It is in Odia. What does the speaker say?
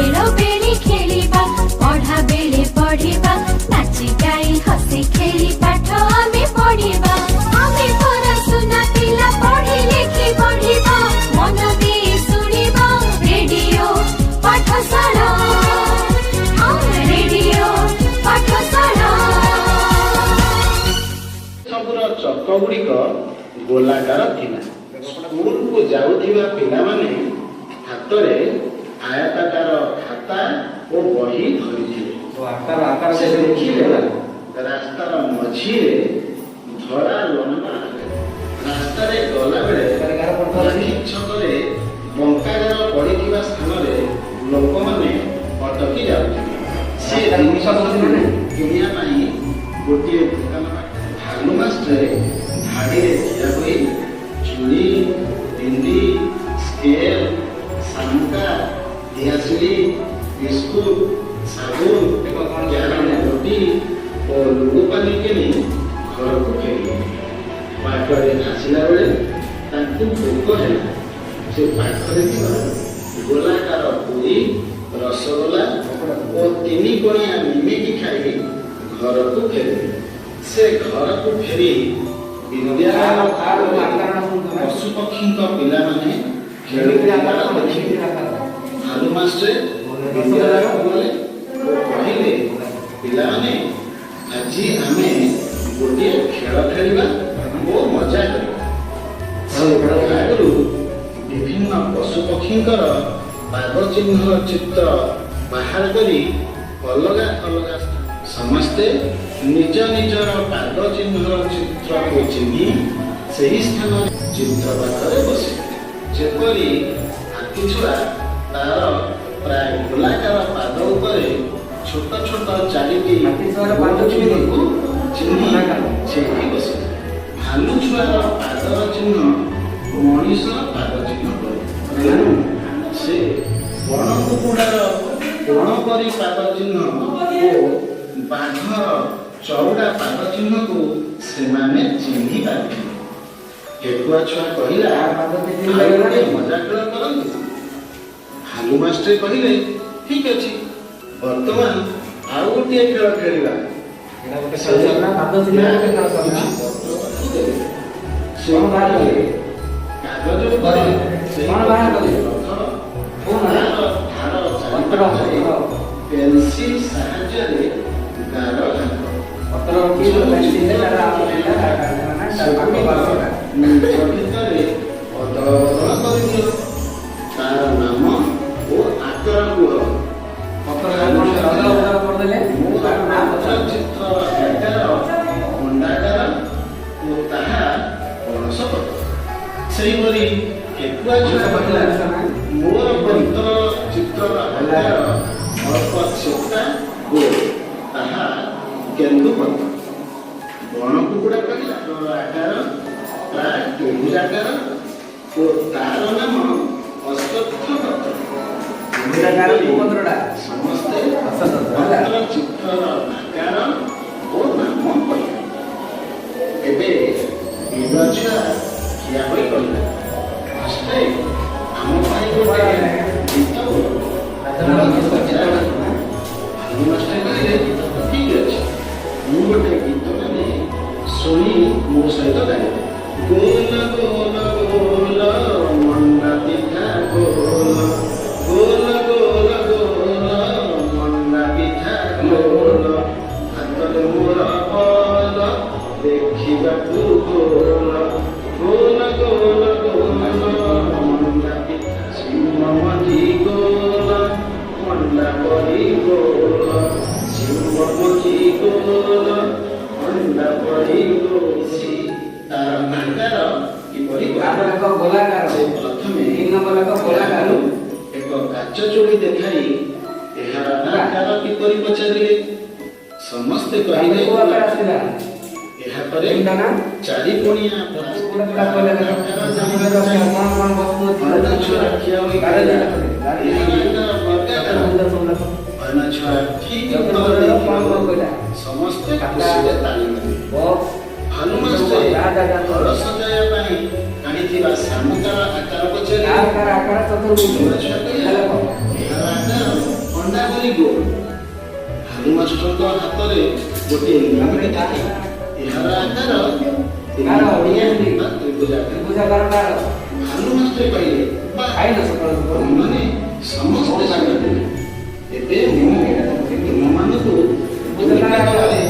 ଖେଳ ବେଳେ ଖେଳିବା, ପଢା ବେଳେ ପଢିବା, ନାଚି ଗାଇ ହସି ଖେଳି ପାଠ ଆମେ ପଢିବା। ଆମେ ପରା ସୁନା ପିଲା, ପଢି ଲେଖି ବଢିବା, ମନ ଦେଇ ଶୁଣିବା ରେଡିଓ ପାଠଶାଳା। ହଁ, ରେଡିଓ ପାଠଶାଳା। ସବୁର ଚକ ଗୁଡ଼ିକ ଗୋଲାକାର ଥିଲା। ସ୍କୁଲକୁ ଯାଉଥିବା ପିଲାମାନେ ହାତରେ ଆୟତାକାର ଖାତା ଓ ବହି ଧରିଥିଲେ। ଆକାର ଆକାର। ସେ ଦେଖିଲେ, ରାସ୍ତାର ମଝିରେ ଧଳା ଲମ୍ବା ରାସ୍ତାରେ ଗଲାବେଳେ ଟ୍ରାଫିକ ଛକରେ ବଙ୍କାଗାର ପଡ଼ିଥିବା ସ୍ଥାନରେ ଲୋକମାନେ ଅଟକି ଯାଉଥିଲେ। ସେ ଜିନିଷ ସବୁ କିଣିବା ପାଇଁ ଗୋଟିଏ ଦୋକାନ ପାଖରେ ଭାଲୁ ମାଷ୍ଟ୍ରେ ଧାଡ଼ିରେ ଠିଆ ହୋଇ ଚୁଡ଼ି, ବିନ୍ଦି, ସ୍କେଲ, ଶାମୁକା, ଦିଆସିଲି, ବିସ୍କୁଟ, ସାବୁନ, କ୍ୟାରମ ଗୋଟି ଓ ଲୁଡୁପାଲି କିଣି ଘରକୁ ଫେରିଲେ। ବାଟରେ ଆସିଲା ବେଳେ ତାଙ୍କୁ ଭୋକ ହେଲା। ସେ ପାଖରେ ଥିବା ଗୋଲାକାର ପୁରୀ, ରସଗୋଲା ଓ ତିନି କୋଣିଆ ନିମିକି ଖାଇ ଘରକୁ ଫେରିଲେ। ସେ ଘରକୁ ଫେରି ବିଦ୍ୟାଳୟ ପଶୁପକ୍ଷୀଙ୍କ ପିଲାମାନେ ଖେଳୁଥିବାର ଦେଖିଲେ। ଭାଲୁ ମାଷ୍ଟ୍ରେ ବିଦ୍ୟାଳୟକୁ ଗଲେ ଓ କହିଲେ, "ପିଲାମାନେ, ଆଜି ଆମେ ଗୋଟିଏ ଖେଳ ଖେଳିବା ଓ ମଜା କରିବା।" ସେ ଆଗରୁ ବିଭିନ୍ନ ପଶୁପକ୍ଷୀଙ୍କର ପାଦ ଚିହ୍ନର ଚିତ୍ର ବାହାର କରି ଅଲଗା ଅଲଗା ସମସ୍ତେ ନିଜ ନିଜର ପାଦ ଚିହ୍ନର ଚିତ୍ରକୁ ଚିହ୍ନି ସେହି ସ୍ଥାନରେ ଚିତ୍ର ପାଖରେ ବସିଲେ। ଯେପରି ହାତୀ ଛୁଆ ତାର ପ୍ରାୟ ଗୋଲାକାର ପାଦ ଉପରେ ଛୋଟ ଛୋଟ ଚାରିଟି ହାତୀ ଛୁଆର ପାଦ ଚିହ୍ନକୁ ଚିହ୍ନି ଗୋଲାକାର। ସେଇଠି ବସିଲେ। ଭାଲୁ ଛୁଆର ପାଦର ଚିହ୍ନ ମଣିଷର ପାଦ ଚିହ୍ନ ପରି। ତେଣୁ ସେ ବଣ କୁକୁଡ଼ାର କୋଣ ପରି ପାଦ ଚିହ୍ନ ଓ ବାଘର ଚଉଡ଼ା ପାଦ ଚିହ୍ନକୁ ସେମାନେ ଚିହ୍ନି ପାରିଥିଲେ। ଠେକୁଆ ଛୁଆ କହିଲା, ପାଦ ଚିହ୍ନି "ଆଉ ଗୋଟିଏ ପାରିଲାନି? ମଜା ଖେଳ କରନ୍ତୁ।" ଭାଲୁ ମାଷ୍ଟ୍ରେ କହିଲେ, "ଠିକ ଅଛି, ବର୍ତ୍ତମାନ ଆଉ ଗୋଟିଏ ଖେଳ ଖେଳିବା।" ଏଇଟା ଗୋଟେ ଖେଳ ସରିଲା, ପାଦ ଚିହ୍ନ ଗୋଟେ ଖେଳ ସରିଲା। କିଛି ପତ୍ର ତାକୁ ଦେଲେ। ସେ କଣ ବାହାର କଲେ? କାଗଜ ଉପରେ ସେଇ କଣ ବାହାର କଲେ? ରଖ। କଣ? ତାର ଧାର ପତ୍ର। ଚାରିପାଖରେ ପତ୍ର। ପେନସିଲ ସାହାଯ୍ୟରେ ଗାର ଆଙ୍କ। ପତ୍ର ରଖି ପେନସିଲରେ ତାର ମାନେ ତାର ପାଖ ପାର୍ଶ୍ୱଟା। ନିଜ ଭିତରେ ଅଦଳ ବଦଳ କରିଦିଅ। ତାର ନାମ ଓ ଆକାର କୁହ। ପତ୍ର କଣ ଅଦଳ ବଦଳ କରିଦେଲେ? ମୋର ତାର ନାଁ ପତ୍ର ପଚାର। ଚିତ୍ରର ଆକାର ଅଣ୍ଡାକାର ଓ ତାହା ପଣସ ପତ୍ର। ସେହିପରି ଠେକୁଆ ଛୁଆ କହିଲା, "ମୋର ପତ୍ର ଚିତ୍ରର ଆକାର ଅଳ୍ପ ଚେପଟା ଗୋଲ, ତାହା କେନ୍ଦୁ ପତ୍ର।" ବଣ କୁକୁଡ଼ା କହିଲା, "ତୋର ଆକାର ପ୍ରାୟ ତ୍ରିଭୁଜାକାର ଓ ତାର ନାମ ଅଶ୍ୱତ୍ଥ ପତ୍ର।" ତ୍ରିଭୁଜାକାର କୋଉ ପତ୍ରଟା? ସମସ୍ତେ ଅଶ୍ୱତ୍ଥ ପତ୍ର ହେଲା। ପତ୍ର ଚିତ୍ରର ଆକାର ଓ ନାମ କହିଲେ। ଏବେ ବିଲୁଆ ଛୁଆ ଠିଆ ହୋଇ କହିଲା, "ମାଷ୍ଟ୍ରେ, ଆମ ପାଇଁ ଗୋଟେ ଗୀତ ବୋଲ। ଭାଲୁ ମାଷ୍ଟ୍ରେ କହିଲେ, "ଠିକ ଅଛି, ମୁଁ ଗୋଟେ ଗୀତ ଗାଇଲେ ଶୁଣି ମୋ ସହିତ ଗାଇବେ। ଗୋଲ ଗୋଲ ଗୋଲ ମଣ୍ଡା ପିଠା ଗୋଲ, ଗୋଲ ଗୋଲ ଗୋଲ ମଣ୍ଡା ପିଠା ଗୋଲ, ହାତରେ ମୋର ବଲ, ଦେଖିବାକୁ ଗୋଲ, ଗୋଲ ଗୋଲ ଗୋଲ ମଣ୍ଡା ପିଠା। ଶିମ ମଞ୍ଜି ଗୋଲ, ମଣ୍ଡା ପରି ଗୋଲ, ଶିମ ମଞ୍ଜି ଗୋଲ, ଅଣ୍ଡା ପରି ଗୋଲ।" ତାର ଆକାର କିପରି ତାପରେ ଏକ ଗୋଲାକାର। ସେ ପ୍ରଥମେ ତିନି ନମ୍ବର ଏକ ଗୋଲାକାର। ଏକ କାଚ ଚୁଡ଼ି ଦେଖାଇ ଏହାର ଆକାର କିପରି ପଚାରିଲେ। ସମସ୍ତେ କହିଲେ, କୋଉ ଆକାର ଆସିଲା? ଏହାପରେ ତିନିଟା ନା? ଚାରି କୋଣିଆ କୋଉଟା କହିଲେ ଦେଖ। କଣ କଣ ବସ୍ତୁ ଅଛି? ହରିଣ ଛୁଆ ଠିଆ ହୋଇ ଗାର କହିଲା, ଗାର। ଏହାର ଆକାର ବର୍ଗାକାର। ସବୁ ଲେଖ। ହରିଣ ଛୁଆ ଠିକ ଉତ୍ତର କଣ ଦେଇଥିବାରୁ କଣ କହିଲା? ସମସ୍ତେ ଖୁସିରେ ତାଳି ମାରିଲେ। ବକ୍ସ। ଭାଲୁ ମାଷ୍ଟ୍ରେ ଯା ଯା ଯା। ଘର ସଜାଇବା ପାଇଁ ଆଣିଥିବା ଶାମୁକାର ଆକାର ପଚାରିଲେ। କାର କାର ଆକାର ଚତୁର୍ଭୁଜ। ବିଲୁଆ ଛୁଆ କହିଲା, ଲେଖ। ଏହାର ଆକାର ଅଣ୍ଡା ପରି ଗୋଲ। ଭାଲୁ ମାଷ୍ଟରଙ୍କ ହାତରେ ଗୋଟିଏ ନିମିକି ଥାଏ। ଏହାର ଆକାର ତିନିକୋଣିଆ ବା ତ୍ରିଭୁଜାକାର। ତ୍ରିଭୁଜାକାର କାହାର? ଭାଲୁ ମାଷ୍ଟର କହିଲେ, "ବାଃ, ଖାଇଲ ସକାଳୁ ସକାଳୁ? ତୁମମାନେ ସମସ୍ତେ ସୁନା ପିଲା। ଏବେ ମୁଁ ତୁମମାନଙ୍କୁ ଦୁଇଟି ଦଳରେ